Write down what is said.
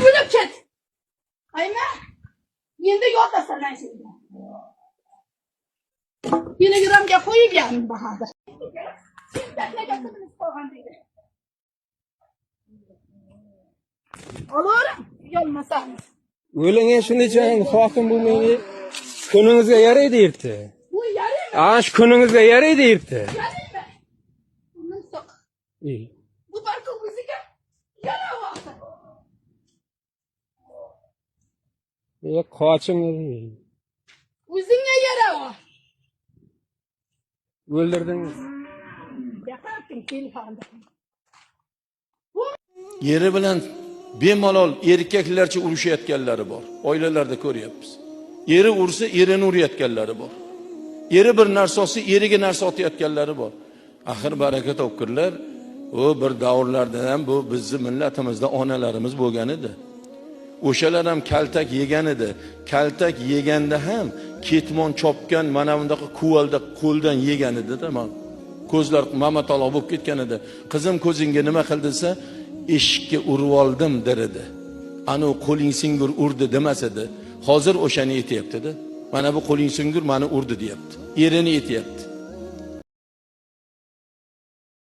O'lib ket. Ayma. Endi yotasan senga. Telegramga qo'yib Bahodir. Tentaklarga bilib qolgan deydi. Olaverim, uyalmasangiz. O'ling shunday hokim bo'lmang. Kuningizga yaraydi erta. Bu yaraymi? Ana shu kuningizga yaraydi erta. Yaraymi? Bundan soq. Ey. Bu barka o'ziga yaravasi. E, qoching. Ey. O'zingga yarava. O'ldirdingiz. Yaqin telefonda. Eri bilan bemalol erkaklarcha urushayotganlari bor. Oilalarda ko'ryapmiz. Eri ursa, erini urayotganlari bor. Eri bir narsa olsa, eriga narsa otayotganlari bor. Axir baraka topkurlar, u bir davrlarda ham bu bizni millatimizda onalarimiz bo'lgan edi. O'shalar ham kaltak yegan edi. Kaltak yeganda ham ketmon chopgan mana bundaqa kuvalda qo'ldan yegan edi-da. Ko'zlar mamataloq bo'lib ketgan edi. Qizim ko'zingga nima qildi desa, eshikka urib oldim der edi. Anu qo'ling singur urdi demas edi. Hozir o'shani aytyapti-da. Mana bu qo'ling singur mani urdi deyapti. Erini aytyapti.